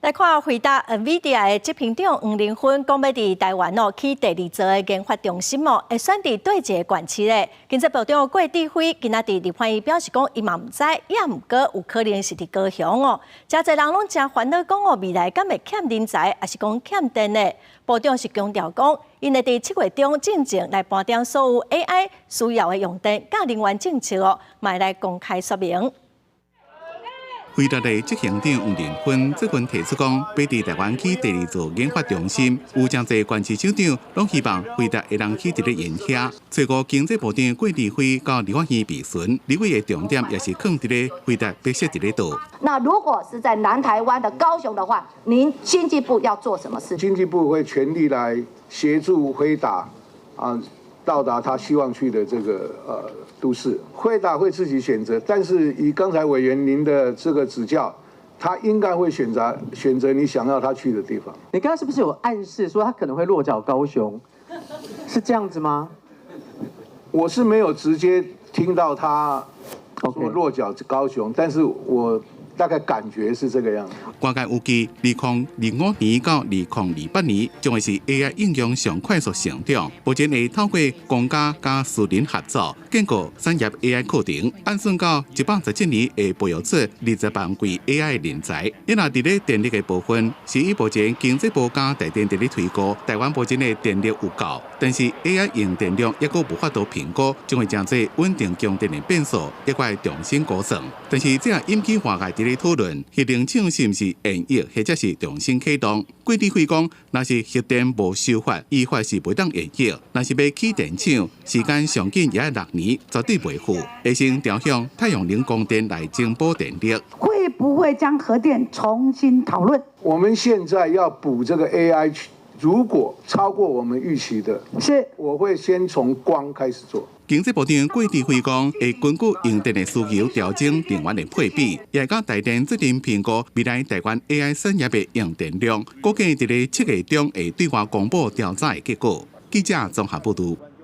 來看輝達 NVIDIA 的執行長黃仁勳講欲佇台灣哦起第二座的研發中心哦，會選佇佗一个縣市咧。經濟部長郭智輝今仔佇立法院表示講，伊嘛毋知，也毋過有可能是佇高雄哦。誠濟人攏誠煩惱講哦，未來敢會欠人才，抑是講欠電呢？部長是強調講，𪜶會佇7月中進前來盤點所有 AI 需要的用電佮能源政策哦，嘛會來公開說明。輝達的執行長黃仁勳最近提出講，欲佇台灣起第二座研發中心，有誠濟縣市首長攏希望輝達會當起佇咧𪜶遐。初五經濟部長郭智輝到立法院備詢，立委的重點也是囥佇咧輝達欲設佇咧佗。那如果是在南台灣的高雄的話，您經濟部要做什麼事？經濟部會全力來協助輝達啊，到達他希望去的這個都市。輝達會自己選擇，但是以剛才委員您的這個指教，他應該會選擇你想要他去的地方。你剛剛是不是有暗示說他可能會落腳高雄？是這樣子嗎？我是沒有直接聽到他說落腳高雄，但是我大概感覺是這個樣子。外界預計，2025年到2028年，將會是 AI 應用上快速成長。目前會透過公家佮私人合作，建構產業 AI 課程。按算到117年會培育出20萬位 AI 人才。伊若佇咧電力的部分，是以目前經濟部佮台電佇咧推估，台灣目前的電力有夠，但是 AI 用電量猶閣無法度評估，將會成做穩定供電的變數，猶閣愛重新估算。但是這也引起外界佇咧討論，核能廠是毋是延役，或者是重新啟動？郭智輝講，若是核電無修法，依法是袂當延役；若是欲起電廠，時間上緊也愛6年，絕對袂赴。會先調向太陽能光電來增補電力。會不會將核電重新討論？我們現在要補這個 AI，如果超過我們預期的，我會先從光開始做。經濟部長郭智輝講，會根據用電的需求調整電源的配比，也會佮台電做陣評估未來台灣 AI 產業的用電量，估計佇咧7月中會對外公布調查的結果。記者綜合報導。